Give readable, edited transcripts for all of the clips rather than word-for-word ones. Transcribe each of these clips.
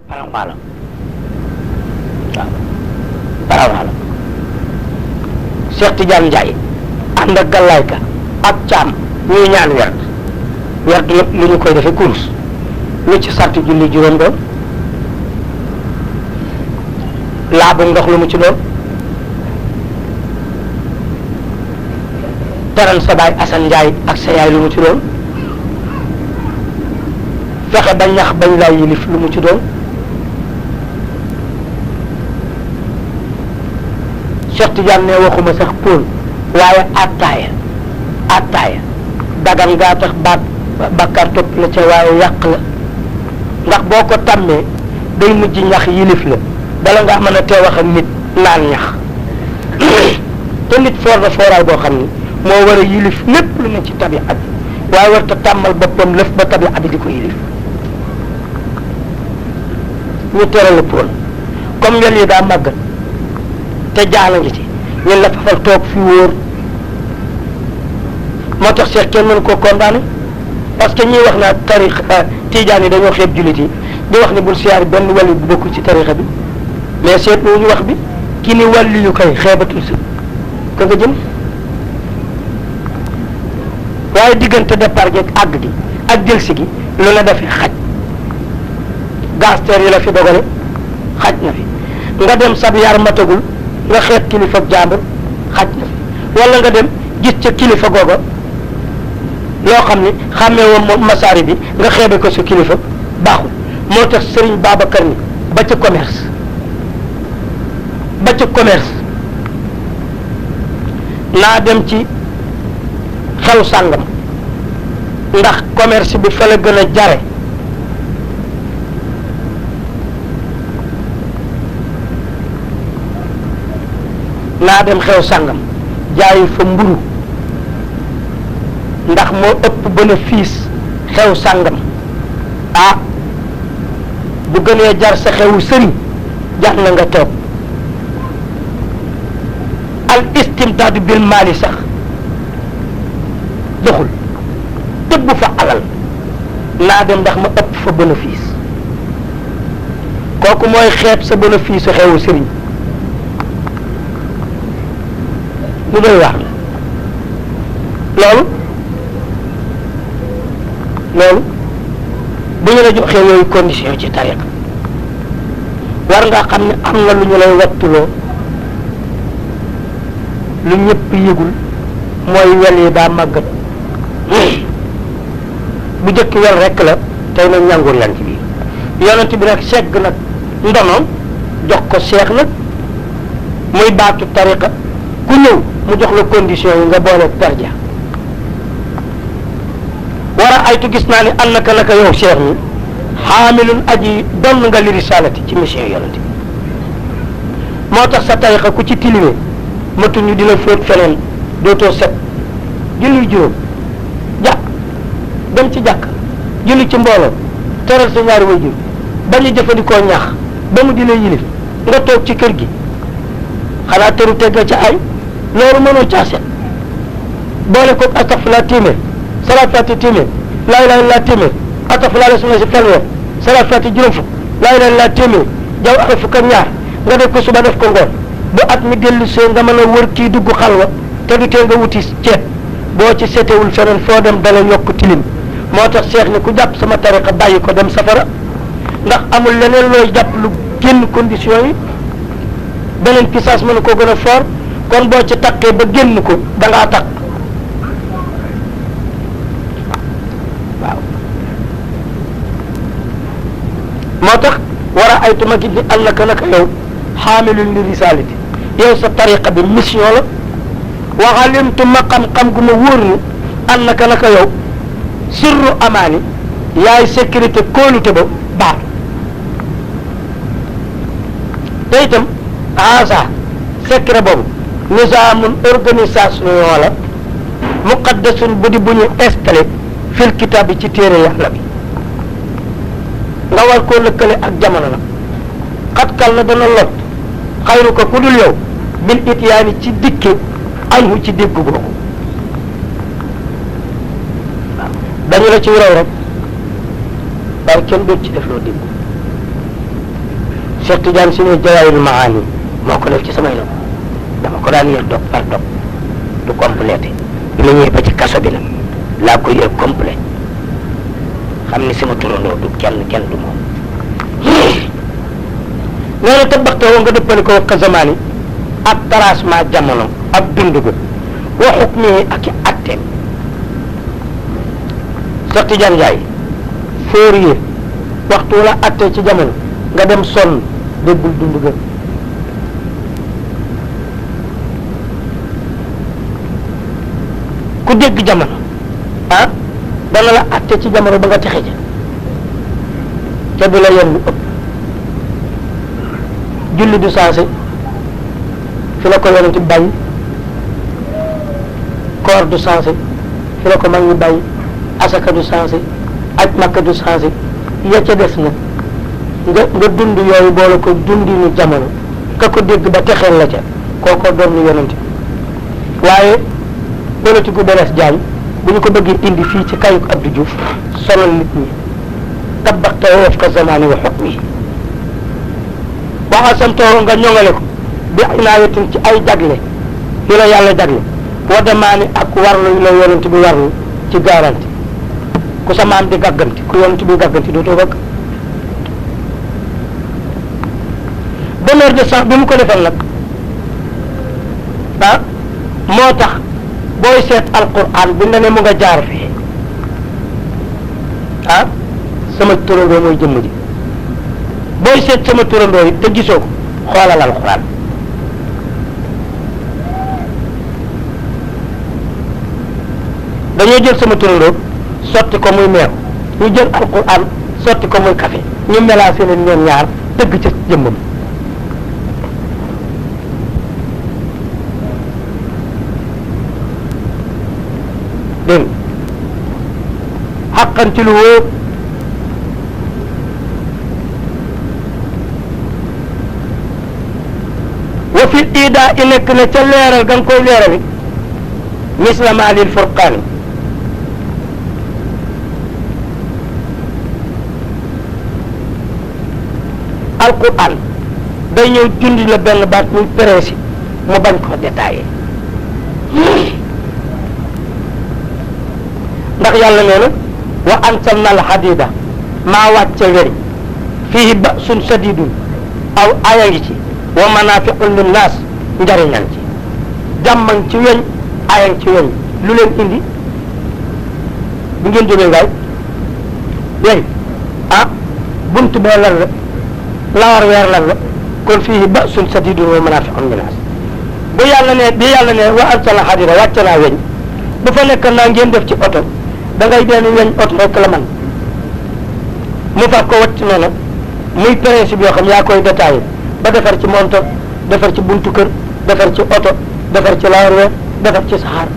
Parawaalo waaw Parawaalo Cheikh Tidiane Ndiaye ànd ak Gallaayka ak Caam ñuy ñaan werd nag li ñu koy defee course lu ci sarti julli juróom doon laabu ndox lu mu ci doon teral sa baay Assane Ndiaye ak sa yaay lu mu ci doon fexe ba ñax bañ laa yilif lu mu ci doon Cheikh Tidiane ne waxuma sax póol waaye attaaya dagan ngaa tax bàkkaar topp la ca waaye yàq la ndax boo ko tàmmee day mujj ñax yilif la bala ngaa mën a tee wax ak nit naan ñax te nit foor na fooraay boo xam ni moo war a yilif lépp lu ne ci tabiat bi waaye war ta tàmmal boppam lëf ba tabiat bi di ko yilif ñu tere la póol comme wel yi daa màggat te jaala ngi ci ñun la fafal toog fi wóor moo tax seet kenn mënu koo condamné parce que ñiy wax naa tarix tijaan yi dañoo xeeb jullit yi di wax ni bul siyaar benn wàllu bu bokkul ci tarixa bi mais seet lu ñu wax bi ki ni wàllu yu koy xeebatul si ka nga jëm waaye diggante départ gi ak àgg gi ak jëlsi gi lu la defee xaj gasteer yi la fi dogale xaj na fi nga dem sab yar matagul nga xeet kilifa jàmbur xaj na fi wala nga dem gis ca kilifa googa loo xam ni xàmmee woon moom masaari bi nga xeebe ko sa kilifa baaxul moo tax Serigne Babacar ni ba ca commerce naa dem ci xew sàngam ndax commerce bi fa la gën a jare naa dem xew sàngam jaayi fa mburu ndax moo ëpp bénéfice xew sàngam bu gënee jar sa xewu sëriñ jar na nga toog al istimdaadu bil maali sax doxul tëbb fa alal naa dem ndax ma ëpp fa bénéfice kooku mooy xeeb sa bénéfice su xewu sëriñ lu doy wax la loolu bu ñu la joxee yooyu condition ci tariqa war nga xam ne am na lu ñu lay wattuloo lu ñëpp yëgul mooy wel yi daa màggat bu jëkk wel rekk la tey nag ñàngur yan ci biir yonent bi nag segg nag ndonoom jox ko seex nag muy baatu tariqa ku ñëw mu jox la condition yi nga boole tarja war a aytu gis naa ni annaka naka yow cheikh mi xaamilun aji donn nga li risalati ci mission yonent bi moo tax sa tariqa ku ci tilimee matu ñu dina fóot feneen dootoo set julli juróom jàpp dem ci jàkk julli ci mbooloo teral sa ñaari waajur bañ a jëfandikoo ñax ba mu dina yilif nga toog ci kër gi xanaa teru tegga ca ay loolu mënoo caa set boole ko astafurlah téeméer salaat fati téeméer laa ilaaha illallaah téeméer astafurlah la suna si fanweer salaat fati juróom fukk laa ilaaha illallaah téeméer jaw ak fukk ak ñaar nga def ko suba def ko ngoon bu at mi dellu see nga mën a wër kii dugg xalwa te du tee nga wuti ceeb boo ci setewul feneen foo dem dala yokk tilim moo tax seex ni ku jàpp sama tariqa bàyyi ko dem safara ndax amul leneen looy jàpp lu génn condition yi beneen pisaas mën koo gën a fort kon boo ci takkee ba génn ko da ngaa takk waaw moo tax war a aytu ma gis ni annaka naka yow xaamilun li risalati yow sa tariqa bi mission la waxalimtu ma xam-xam gu ma wóor ni annaka naka yow sirru amaani yaay sécurité kóolute ba baatu te itam asa secret boobu nizaamun organisation la muqaddasun bu di bu ñu installé fil kitaab bi ci téere yàlla bi nga war koo lëkkale ak jamono la xatkal na dana lot xayru ko ku dul yow bil ityaani ci dikke anhu ci dégg googu dañu la ci raw rek waaye kenn doot ci def loo dégg Cheikh Tidiane si ne Jawaahirul Maani moo ko def ci samay nopp dama ko daan yër dog par dog du complété bi ma ñëwee ba ci kaso bi nag laa ko yër complet xam ni sama turandoo du kenn du moom nee na tabaxtawoo nga dëppale ko wax zamaani ak tracement jamono ak dund ga wa xukmi ak i atteem Cheikh Tidiane Ndiaye Fourier waxtu wala attee ci jamono nga dem sonn déggul dund ga ku dégg jamono dana la atte ci jamono ba nga texe ja te du la yenn lu ëpp julli du sensé fi la ko yonent bàyyi koor du sensé fi la ko mag ñi bàyyi asaka du sensé aj makka du sensé ya ca des na nga dund yooyu boole ko dundinu jamono ka ko dégg ba texeel la ca kooko doon nu yonent waaye politique gu Blaise Diagne bu ñu ko bëggee indi fii ci kayuk Abdou Diouf sonal nit ñi tabaxtawoo waf ka zamaani wa xukmi waxa santoo nga ñoŋale ko bi inaayatin ci ay jagle yu la yàlla jagle wa demaani ak warlu yu la yonent bi warlu ci garanti ku sa maam di gàgganti ku yonent bi gàgganti dootoo bëgg bonheur de sang bi mu ko defal nag moo tax booy seet alquran buñ la ne mu nga jaar fii sama turandoo mooy jëmm ji booy seet sama turandoo yi te gisoo ko xoolal alquran dañoo jël sama turandoo sotti ko muy meew ñu jël alquran sotti ko muy café ñu mélangé leen ñoom ñaar dëgg ca jëmmam dégg xaqan ci lu wóor wa fi ida i nekk na ca leeral ga nga koy leerali mislama lil furqaani alquran day ñëw jundi la benn baat muy précis mu bañ ko détaillé ndax yàlla nee na wa anzalna al hadida maa wàcce weri fihi ba'sun sadidun aw aya ngi ci wa manafi'un linnaas njariñan ci jàmman ci weñ ayan ci weñ lu leen indi bu ngeen jógee ngaay weñ buntu bee lan la lawar weer lan la kon fihi ba'sun sadidun wa manafi'un linnaas bu yàlla ne bi yàlla ne wa anzalna al hadida wàcce naa weñ bu fa nekk naa ngeen def ci oto da ngay benn weñ oto rek la man mu far ko wacc noonu muy principe yoo xam yaa koy détaillé ba defar ci monto defar ci buntu kër defar ci oto defar ci lawar weer defar ci saxaar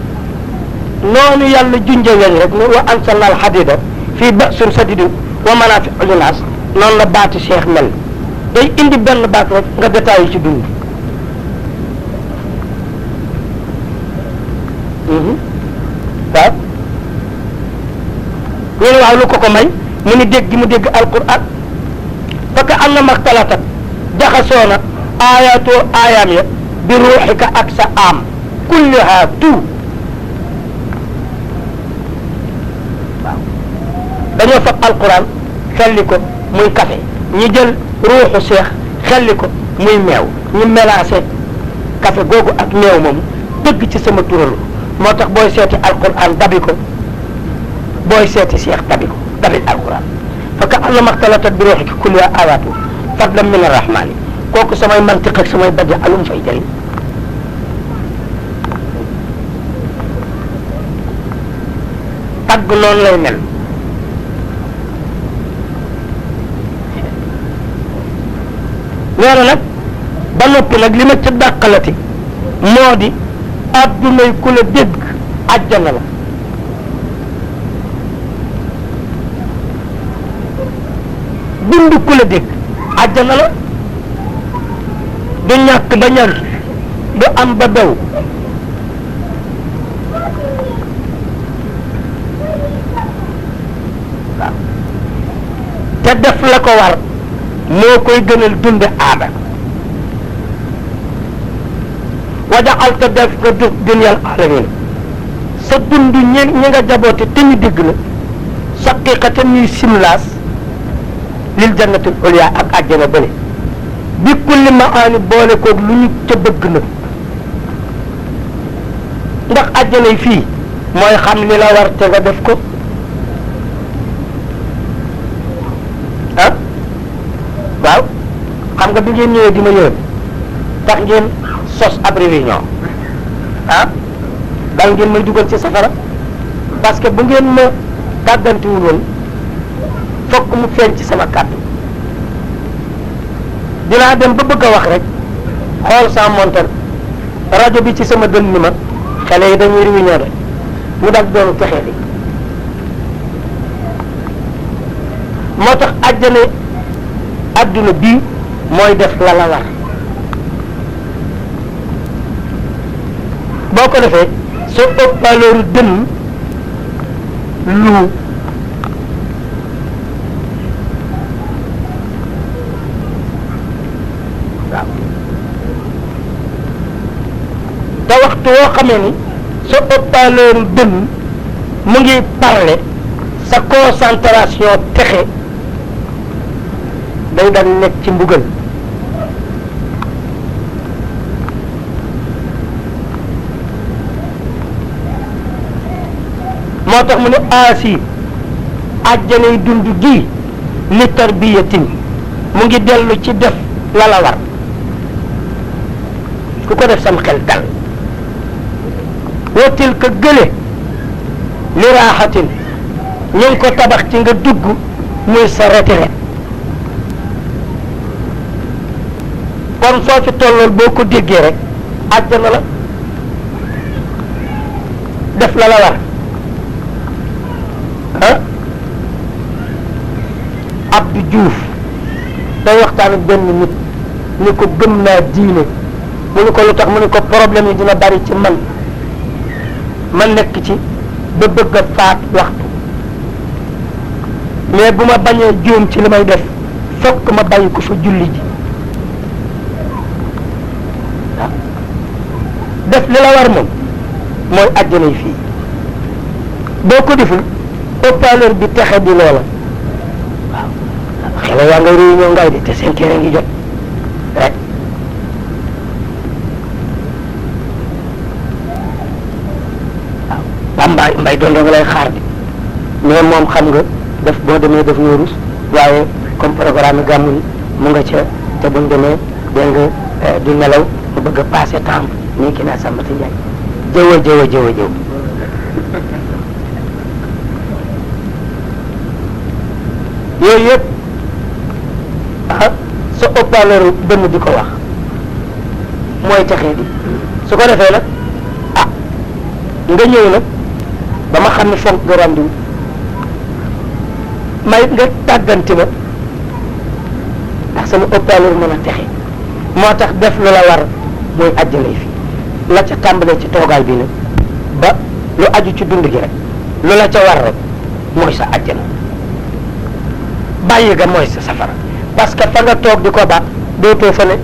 noonu yàlla junje weñ rek ne wa anzalna al hadida fii ba'sun sadidun wa manaafi'u linnaas noonu la baati Cheikh mel day indi benn baat rek nga détaillé ci dund waaw ñu ne waaw lu ko may mu ni dégg mu dégg alquran parce que am na maxtalatat jaxasoo na aayaatoo aayaam ya bi ruuxika ak sa am kulliha tout waaw dañoo fab alquran xelli ko muy café ñu jël ruuxu seex xelli ko muy meew ñu mélangé café googu ak meew moom dëgg ci sama turalu moo tax booy seeti alquran dabi ko booy seeti seex dabi ko dabi alquran fa ka am na maxtalatat bi ruuxika kulliha aayaatu fadlan min arrahmani kooku samay mantiq ak samay badi alum fay jëriñ tagg noonu lay mel nee na nag ba noppi nag li ma ca dàqalati moo di addunay ku la dégg àjjana la dund ku la dégg àjjana la du ñàkk ba ñan du am ba daw waaw te def la ko war moo koy gënal dunde aada wajaxalta def nga du dunyal alamin sa dund ñi nga jaboote te ñu dégg la saqiqatan ñuy simlaas lil jannatul ulya ak àjjana bële bi kulli maani boole koog lu ñu ca bëgg nag ndax àjjana fii mooy xam li la war te nga def ko ah waaw xam nga bi ngeen ñëwee di ma yëwén tax ngeen sos ab réunion ah dal ngeen may dugal ci safara parce que bu ngeen ma tàggantiwul woon fokk mu feeñ ci sama kàddu dinaa dem ba bëgg a wax rek xool sa montar rajo bi ci sama dënn ni ma xale yi dañuy réunion de mu dal doonu texee di moo tax àjjana adduna bii mooy def la la war boo ko defee soo ëppaleeru dënn lu waaw te waxtu woo xamee ni soo ëppaleeru dënn mu ngi parler sa concentration texe day daan nekk ci mbugal moo tax mu ne aasi àjjanay dund gi li tarbiyatin mu ngi dellu ci def la la war ku ko def sam xel dal watil ka gële li raaxatin ñu ngi ko tabax ci nga dugg muy sa retraite kon soo ci tollool boo ko déggee rek àjjana la def la la war ah Abdou Diouf day waxtaan ak benn nit ni ko gëm naa diine mu ni ko lu tax mu ni ko problème yi dina bari ci man ma nekk ci ba bëgg a faat waxtu mais bu ma bañee juum ci li may def fokk ma bàyyi ko fa julli ji waaw def li la war moom mooy àjjana yi fii boo ko deful haut-parleur bi texe di loola waaw xale yaa ngay réunion ngay di te seen téere ngi jot rek waaw bambaay mbay doon nga lay xaar di mais moom xam nga def boo demee def ñoo rus waaye comme programme gàmmu yi mu nga ca te buñ demee dégg nga di nelaw mu bëgg a passé temps nii ki naa sàmmati njaay jëw yooyu yëpp ah sa haut-parleur dënn di ko wax mooy texee di su ko defee nag ah nga ñëw nag ba ma xam ne fonk nga rendez-vous may nga tàgganti ma ndax sama haut-parleur mën a texe moo tax def lu la war mooy àjjana fii la ca tàmbalee ci toogaay bi nag ba lu aju ci dund gi rek lu la ca war rek mooy sa àjjana bàyyi ga mooy sa safara parce que fa nga toog di ko ba dootoo fa ne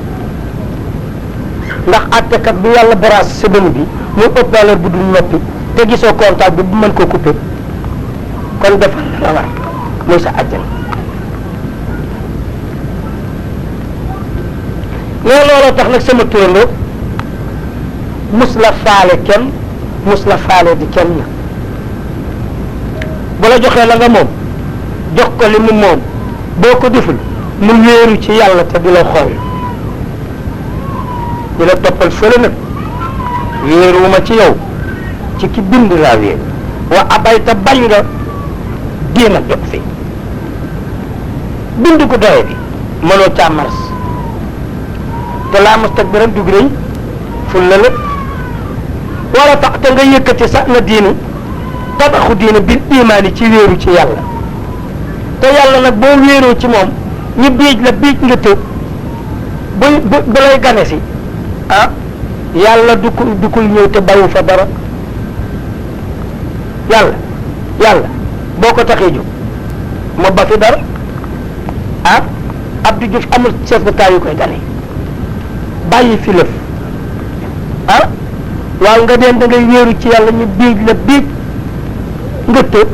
ndax àttekat bi yàlla brasse sa dënn bi muy haut-parleur bu dul noppi te gisoo contact bi bu mën koo coupé kon defal la war mooy sa àjjana looloo tax nag sama turandoo mus la faale kenn mus la faale di kenn na bu la joxee la nga moom jox ko li mu moom boo ko deful mu wéeru ci yàlla te di la xool di la toppal fële nag wéeruwuma ci yow ci ki bind laa wéeru wa abayta bañ nga diina jot fi bind ko doye bi mënoo caa mars te laa mustakbiran dug rëy ful la lépp wala tax te nga yëkkati sax na diina tabaxu diina bil imaani ci wéeru ci yàlla te yàlla nag boo wéeroo ci moom ñu biij la biij nga tëb bu lay gane si ah yàlla du koy ñëw te bayu fa dara yàlla boo ko taxee jóg ma ba fi dara ah Abdou Diouf amul chef d'état yu koy gane bàyyi fi lëf ah waaw nga deen da ngay wéeru ci yàlla ñu biij la biij nga tëb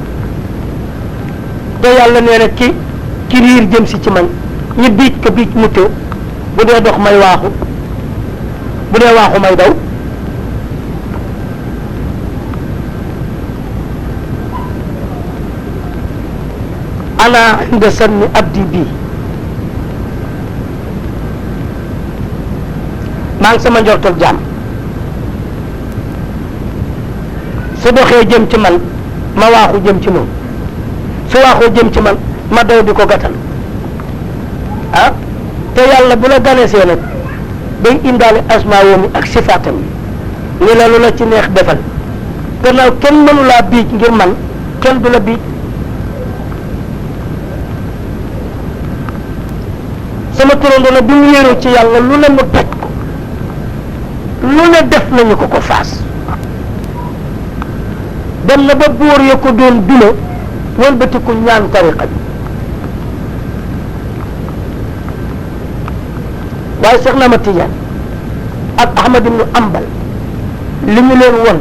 te yàlla nee na ki riir jëm si ci man ñu biij ko biij mu tëb bu dee dox may waaxu bu dee waaxu may daw ana inda sanni abdi bii maa ngi sama njortal jaam su doxee jëm ci man ma waaxu jëm ci moom su waaxoo jëm ci man ma daw di ko gàttal ah te yàlla bu la ganesee nag day indaale asmaawam ak sifaatam ni la lu la ci neex defal gannaaw kenn mënu laa biij ngir man kenn du la biij sama turandoo nag bi mu yéeroo ci yàlla lu ne mu daj ko lu ne def nañu ko ko faas dem na ba buur ya ko doon duma wëlbatiku ñaan tariqa bi waaye Seex na Ahmad Tijaan ak Ahmad ibnu Ambal li ñu leen won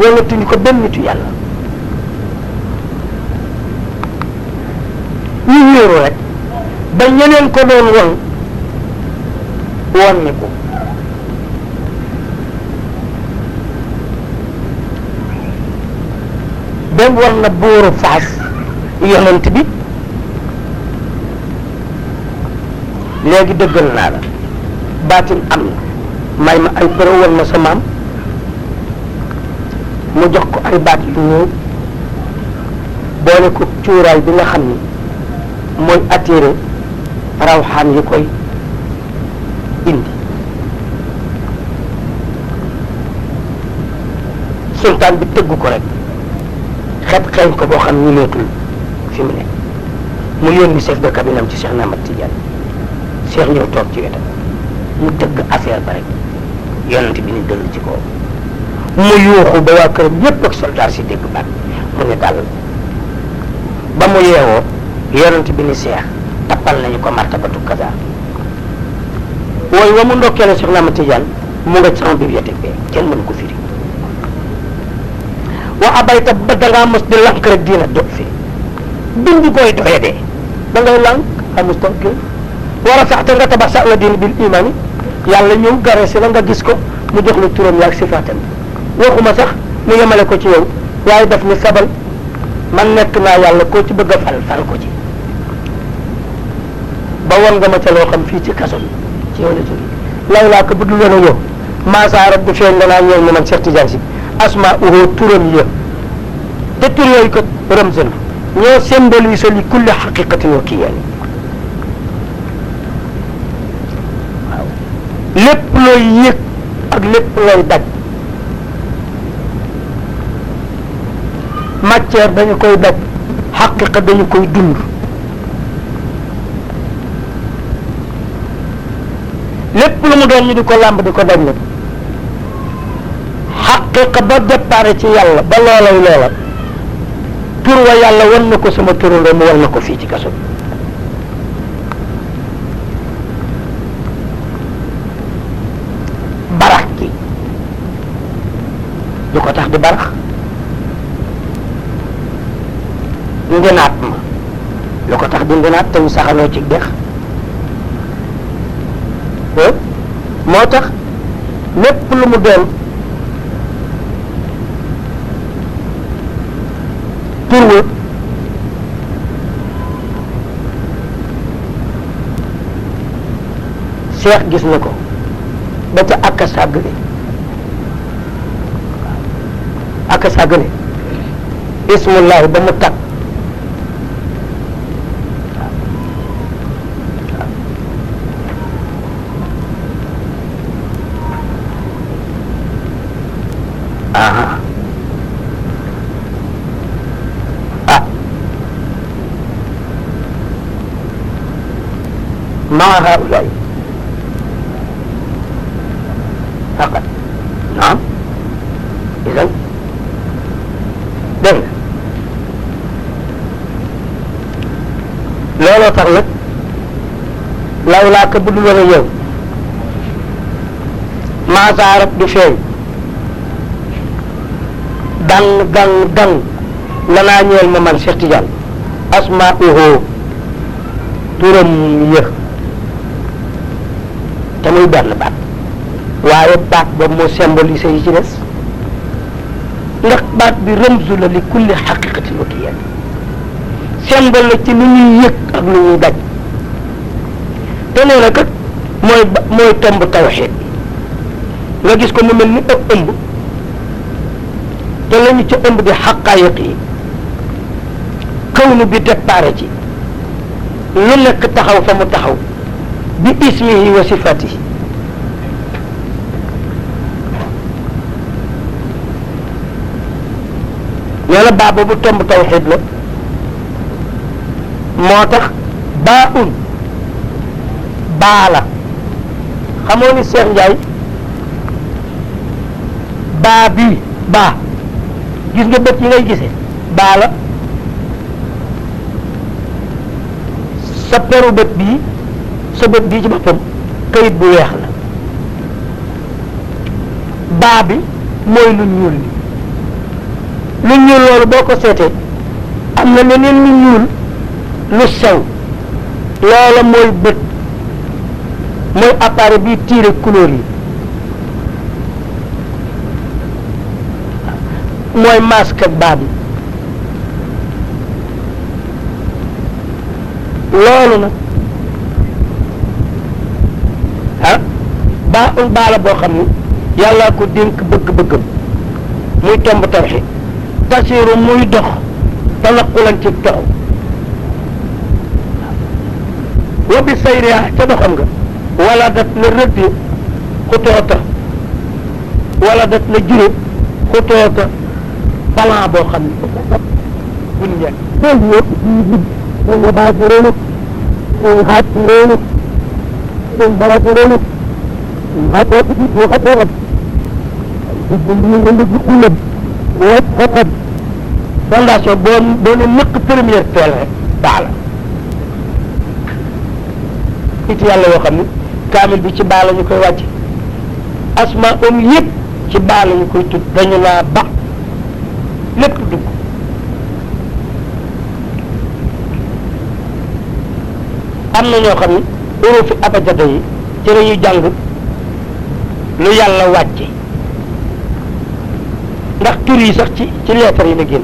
wonatuñu ko benn nitu yàlla ñu wéeru rek ba ñeneen ko doon won ni ko dem war na buuru Faas yonent bi léegi dëggal naa la baatin am na may ma ay preuve wal ma sa maam mu jox ko ay baat yu ñëw boole ko cuuraay bi nga xam ni mooy attiré rawxaan yi koy indi sultaan bi tëgg ko rek xet xeeñ ko boo xam ni leetul fi mu ne mu yónni chef de cabinet am ci Cheikh Ahmad Tidiane Cheikh ñëw toog ci wetam mu tëgg affaire ba rek yonent bi ni dëll ci kaw mu yuuxu ba waa këram yépp ak soldat si dégg baat mu ne dal ba mu yeewoo yonent bi ni Cheikh tappal nañu ko martabatu kaza wooy wa mu ndokkeele Cheikh Ahmad Tidiane mu nga sama bibliothèque bi kenn mënu ko firi wa abayta ba dangaa mos di lank rek diina dog fi bind koy doye dee da ngay lank amus tonk war a sax te nga tabax sa la diin bil iman yi yàlla ñëw gare si la nga gis ko mu jox la turam yaag sifaatam waxuma sax mu yemale ko ci yow waaye daf ni sabal man nekk naa yàlla koo ci bëgg a fal ko ci ba won nga ma ca loo xam fii ci kaso bi ci yow la jóge law laa ko budul woon a yow maasaara bu feeñ nga naa ñëw ñu man Cheikh Tidiane si asma uhu turam ya te tur yooyu ko ramzan ñoo symbolise li kulli xaqiqatin wa kiyaani waaw lépp looy yëg ak lépp looy daj matière dañu koy daj xaqiqa dañu koy dund lépp lu mu doon ñu di ko làmb di ko daj nag xaqiqa ba départ ci yàlla ba loolay loola tur wa yàlla wan na ko sama turandoo mu wan na ko fii ci kaso bi barax gi du ko tax di barax ndenaat ma lu ko tax di ndenaat te ñu saxaloo ci dex moo tax lépp lu mu doon tur wa Cheikh gis na ko ba ca akka sàggane ismullahi ba mu tag مع هؤلاء فقط نعم إذن dégg nga looloo tax nag lawlaa ka bu dul woon a yow maasaarat du feeñ dang lanaa ñeel ma man Cheikh Tidiane asma'uhu turam yë te muy benn baat waaye baat ba moo symbolisé yi ci des ndax baat bi rëmzu la li kulli xaqiqatin wa kiyaan symbole la ci lu ñuy yëg ak lu ñuy daj te nee na kat mooy tomb tawxiid nga gis ko mu mel ni ëmb te lañu ca ëmb di xaqaayiq yi kawnu bi déparé ci lu nekk taxaw fa mu taxaw bi ismihi wa sifatihi nee na baa boobu tomb tawxiid la moo tax baa la xamoo ni Cheikh Ndiaye baa gis nga bët yi ngay gisee baa la sa peru bët bii sa bët bii ci boppam kayit bu weex la baa bi mooy lu ñuul li lu ñuul loolu boo ko seetee am na leneen lu ñuul lu sew loola mooy bët mooy appareil bii tiire couleur yi mooy masque ak baa bi loolu nag baa la boo xam ni yàllaa ko dénk bëgg-bëggam muy tomb tawxiid tasiru muy dox tanaqulan ci taw wa bi sayriha ca doxam nga wala dat la rëddi xutoota wala dat la jure xutoota plan boo xam ne buñ njëkk وباكرون وخاترون وباكرون وخاترون fondation boo ne nëkk première pelle rek baa la it yàlla yoo xam ne kaamil bi ci baa la ñu koy wàcc asma yëpp ci baa la ñu koy tudd dañu naa ba lépp dugg am na ñoo xam ne urufi abajada yi ci la ñuy jàng lu yàlla wàcce ndax tur yi sax ci lettre yi la génn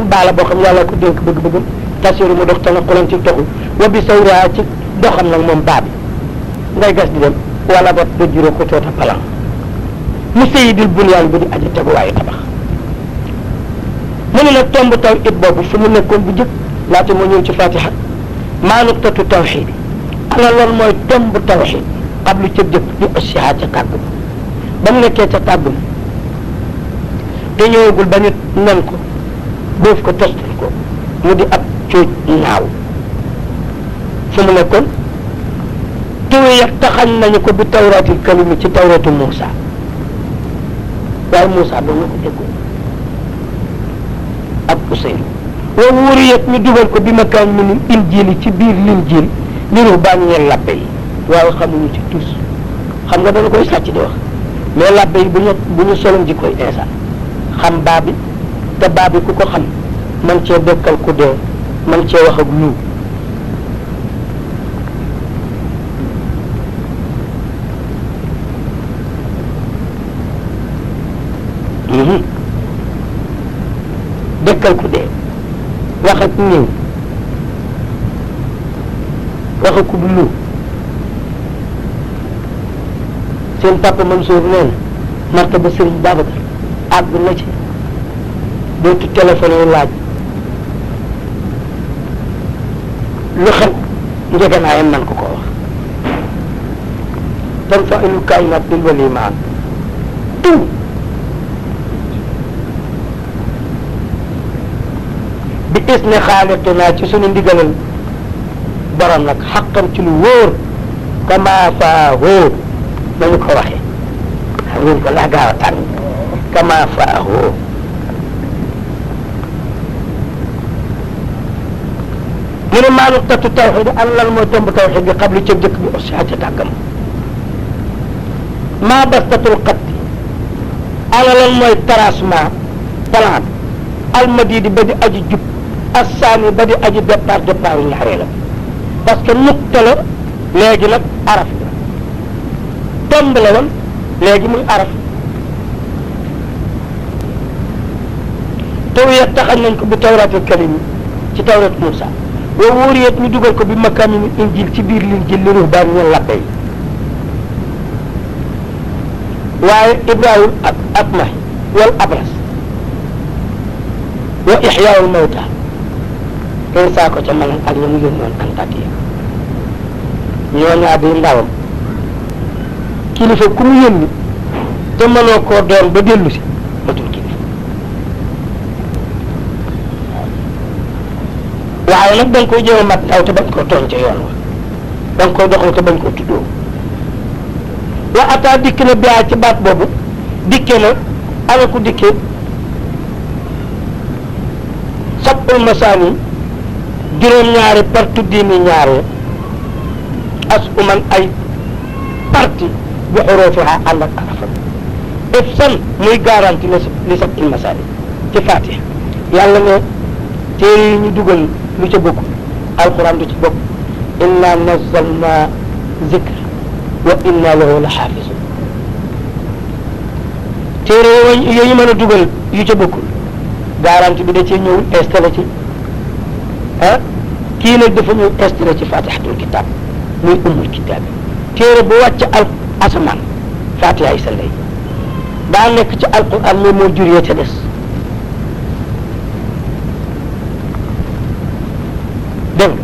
baa la boo xam yàlla ko dénk bëgg-bëggam tasiru mu dox tanaqulan ci doxu wa bi sayriha ci doxam nag moom baa bi ngay gas di dem wala ba ba juróo ko toota palan mu sayidil bunyaan bi di aji teguwaayu tabax mu ne nag tomb taw it boobu fu mu nekkoon bu jëkk laata moo ñëw ci fatiha maa nuqtatu tawxiid ana loolu mooy tomb tawxiid qablu ca jëkk di ossiha ca kàggu ba mu nekkee ca kàggu te ñëwagul ba nit nen ko boof ko tostal ko mu di ab cooj naaw fu mu nekkoon tuwi yag taxañ nañu ko bi tawraatil kalimi ci tawratu Muusa waaye Muusa doon na ko déggoon ak Useynu wa wuriyat ñu dugal ko bi makaan minul injiili ci biir linjiil liru baa ñeel labbe yi waaye xamuñu ci tus xam nga dana koy sàcc di wax mais labbe yi bu ñu solon ji koy insa xam baa bi te baa bi ku ko xam man cee dekkal ku dee man cee wax ak lu dekkal ku dee wax ak ñëw wax ak ku du lu seen papa Mansour nee na martaba Sëriñ Babacar àgg na ci dootu téléphone yi laaj lu xew njëganaayam man ko wax tan fa ilu kaaynaat bil wali maan tout bi is ne xaaliqinaa ci sunu ndigalal borom nag xaqam ci lu wóor kama faa wóor nañu ko waxee xam ngeen ko laa gaaw a tànn kama faa wóor mu ne maa nuqtatu tawxid an lan mooy tomb tawxid bi xabli ca jëkk bi aussi ca tàggam maa bastatul xatti ana lan mooy tracement plan almadidi ba di aji jub assaani ba di aji départ ñaareelam parce que nuqta la léegi nag araf la tomb la woon léegi muy araf tawiyat taxañ nañ ko bi tawratul kalimi ci tawrat Moussa wa wóoriyet ñu dugal ko bi makaamil injil ci biir linjil li ruhbaan ñeen labbe yi waaye ibrahim ak akmahi wal abras wa ixyaawul mawta Isaa ko ca manan ak ñamu yónnoon Antakiya ñoo ñaa di ndawam kilifa ku mu yónni te mënoo koo doon ba dellu si matul kilifa waaye nag da nga koy jéem a mat ndaw te bañ koo tooñ ca yoon wa da nga koy doxal te bañ koo tuddoo wa ataa dikk na biyaa ci baat boobu dikke na ana ku dikke sabul masaani juróom-ñaari parti diini ñaare as uman ay parti bi xuruufiha ànd ak arafam ifsan muy garanti li sabul masaani ci Fatiha yàlla ne téere yi ñu dugal lu ca bokk alquran du ci bokk inna nazzalna zikra wa inna lahu la xaafisun téere yooyu mën a dugal yu ca bokkul garanti bi da cee ñëwul installé ci ah kii nag dafa ñëw installé ci fatihatul kitab muy ummul kitab téere bu wàcc al asamaan fatiha yi sa ndey daa nekk ci alquran mais moo jur yee ca des dégg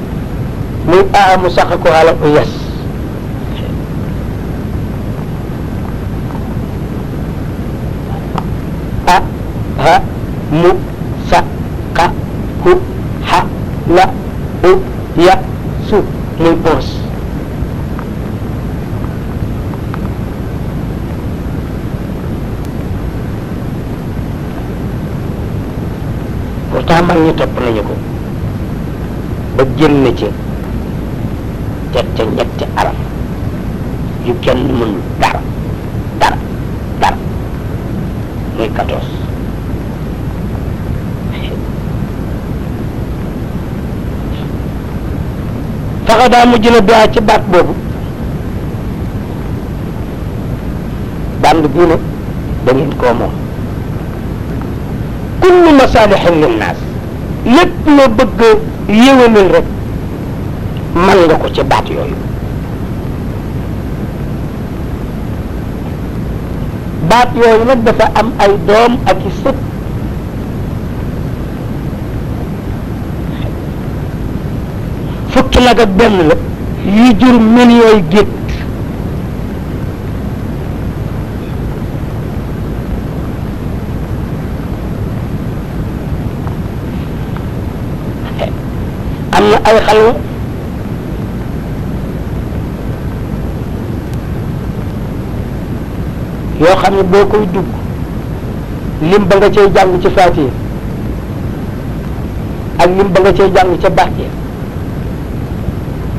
muy mu sax ko ala u yes mu sa ka ku ha la u ya su muy poos pourtant mag ñi topp nañu ko ba génn ci ca ñetti araf yu kenn mënul dara muy 14 faxa daa mujj na biyaa ci baat boobu band bii nag da ngeen koo moom kullu masaalixin linnaas lépp loo bëgg yéwénal rek man nga ko ci baat yooyu baat yooyu nag dafa am ay doom ak i sët fukki nag ak benn la yi jur millions yi gétt am na ay xalwa yoo xam ne boo koy dugg lim ba nga cay jàng ci Faatiha ak lim ba nga cay jàng ca barke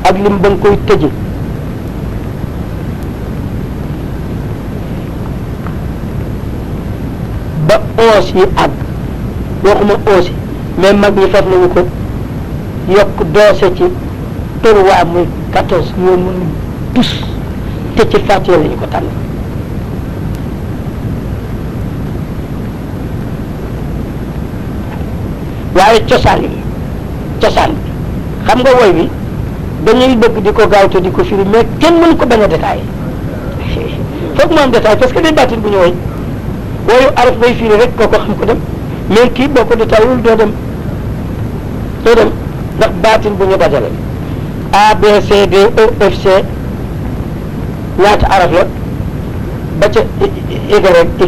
ak lim ba nga koy tëje ba oos yi àgg waxuma oos yi mais mag ñi faf nañu ko yokk doose ci turwaa muy 14 ñoo mën tus te ci Faatiha lañu ko tànn waaye cosaan bi xam nga woy bi dañuy bëgg di ko gaaw te di ko firi mais kenn mënu ko bañ a détaillé foog mu am détail parce que day baatin bu ñu woy woyu araf bay firi rek koo ko xam ko dem mais kii boo ko détaillé doo dem ndax baatin bu ñu dajale A B C D E F C ñaata araf la ba ca Y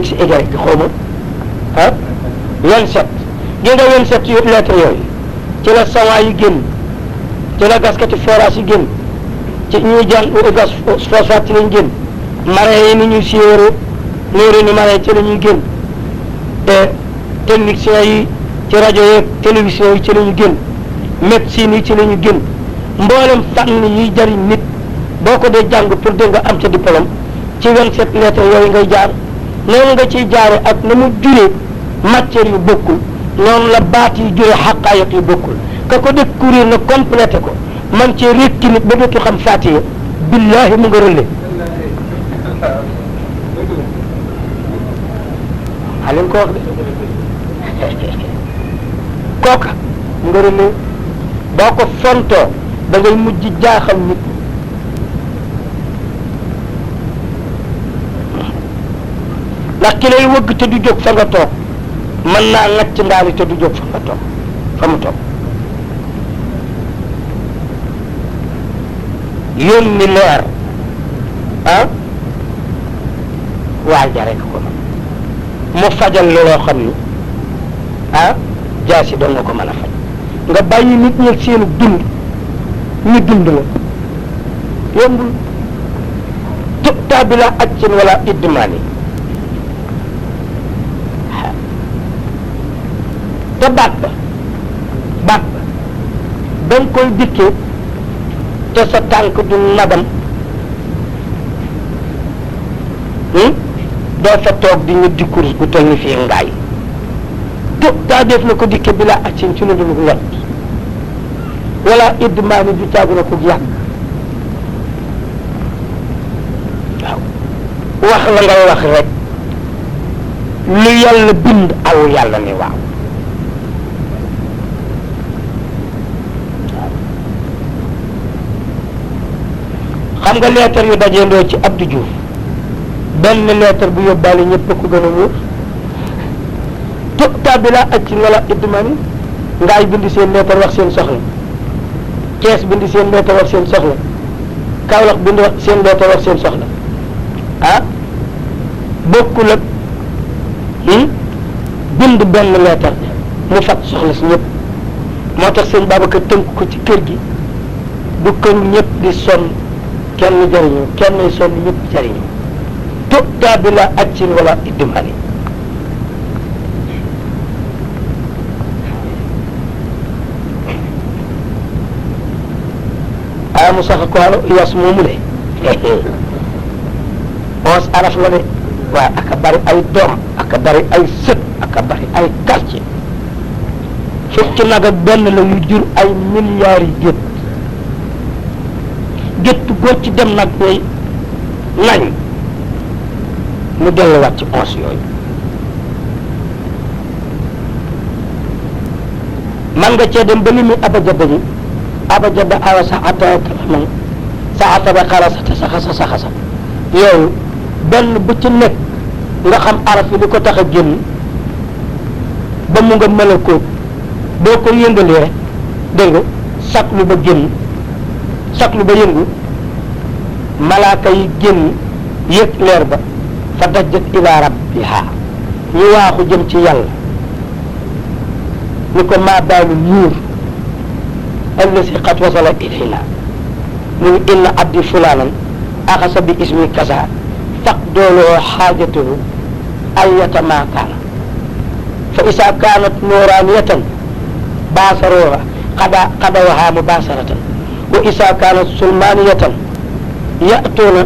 X Y xaw ma 27 gi nga 27 lettres yooyu ci la sawa yi génn ci la gaskati forage yi génn ci ñuy jàng gas phosphate ci lañ génn marin yi ni ñuy siwéro nóori ni marin ci la ñuy génn te techniciens yi ci rajo yeeg télévision yi ci la ñu génn médecine yi ci la ñu gën mboolem fànn yiy jariñ nit boo ko dee jàng pour dégg nga am ca diplôme ci 27 lettres yooyu ngay jaar noonu nga ciy jaare ak na mu juree matière yu bokkul noonu la baat yi juree xaqaayiq yu bokkul ka ko découvrir na complété ko man cee rékki nit ba dootu xam fatiha billahi mu nga rëlle a leen ko wax de kooka mu nga rëlle boo ko fontoo da ngay mujj jaaxal nit ndax ki lay wëgg te du jóg fa nga toog mën naa ngacc ndaali te du jóg fa nga toog fa mu toog yónni leer ah waaja rek ko mën mu fajal loo xam ni ah jaasi doon nga ko mën a faj nga bàyyi nit ñi ak seenu dund ñu dund la yombul tubta bi la accin wala idmaani te baat ba da nga koy dikkee te sa tànk du nagam doo fa toog di ñu dikkurus bu toll ni fii ngaay tubta def na ko dikkee bi la accin ci lu dul lot wala idmaani du caagu na ko yàgg waaw wax la ngay wax rek lu yàlla bind aw yàlla ni waaw xam nga leetar yu dajeendoo ci Abdou Diouf benn leetar bu yóbbaale ñëpp ko gën a wóor tubta bi la accin wala idmaani ngaay bind seen leetar wax seen soxla Cees bind seen leetar wax seen soxla Kaolack bind seen leetar wax seen soxla ah bokkul ak bind benn leetar mu fat soxla si ñëpp moo tax sëñ Babacar tënk ko ci kër gi du këru ñëpp di sonn kenn jëriñu kenn sonn ñëpp jëriñu tubta bi la accin wala idmaani mu sax ko yas moomu de 11 araf la de waaye aka bari ay doom aka bari ay sët aka bari ay quartier fukki nag ak benn la yu jur ay milliards yi gétt góor ci dem nag ñooy nañ mu delluwaat ci 11 yooyu man nga cee dem ba li muy abajada ji abajada awa saxata kalaman saxata ba xarasata saxasa yooyu benn bu ci nekk nga xam araf yi li ko tax a génn ba mu nga melakóot boo ko yëngalee dégg nga saklu ba génn saklu ba yëngu malaaka yi génn yëg leer ba fa dajjat ila rabbiha ñu waaxu jëm ci yàlla ni ko maa baalu nuur allasi qad wasala ilayna mu ngi inna abdi fulanan axasa bi ismi kasa faq dooloo xaajatuhu ayata ma kaana fa isa kaanat nuraniyatan baasarooha qadawaha mubasaratan wa isa kaanat sulmaniyatan ya'tuuna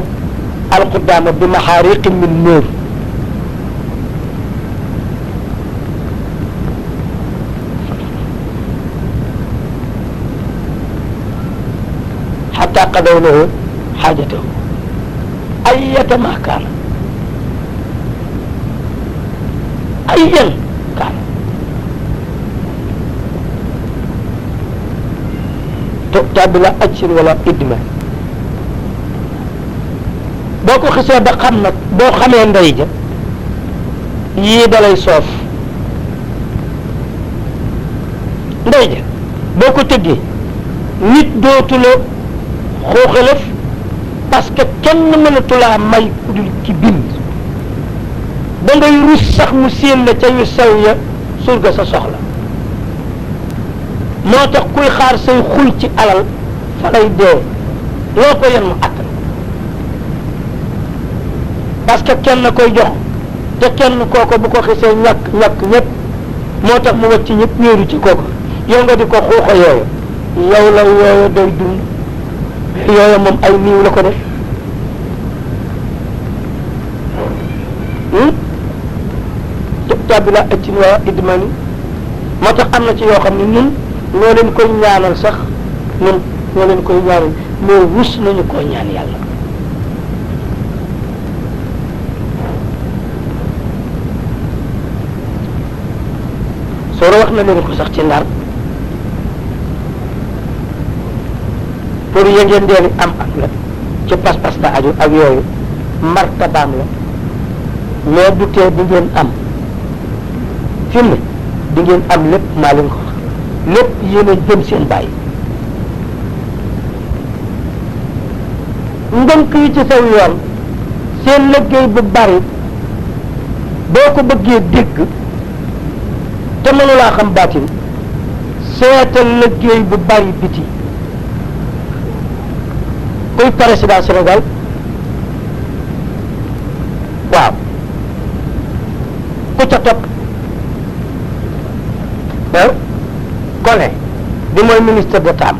alqudama bi maxaariqin min nuur حتى قضوا له حاجته أيتما كان أيا كان تؤتى بلا أجر ولا إدمان boko xisse ba xam nak bo xamé ndey ja yi dalay soof ndey ja boko tëggee nit dootu la xooxalef parce que kenn mënatulaa may ku dul ci bind da ngay rus sax mu séen la ca yu sew ya surga sa soxla moo tax kuy xaar say xul ci alal fa lay dee loo ko yen mu attan parce que kenn koy jox te kenn kooko bu ko xisee ñàkk ñëpp moo tax mu wacc ñëpp ñéeru ci kooko yow nga di ko xuuxa yooyu yow la yooya day dund yooya moom ay niiw la ko def tabila accin waa idmani moo tax am na ci yoo xam ne ñun ñoo leen koy ñaanal sax ñun ñoo leen koy ñaanal mais rus nañu koo ñaan yàlla sooro wax na leen ko sax ci Ndar pour yëngeen deeni am la ci pas-pas la aju ak yooyu martabaam la mais du tee di ngeen am fi mu ne di ngeen am lépp maa leen ko wax lépp yéen a jëm seen bàyyi ndënk yi ci saw yoon seen liggéey bu bari boo ko bëggee dégg te mënulaa xam baatin seetal liggéey bu bari biti kuy président Sénégal waaw ku ca topp Collin bi mooy ministre d'État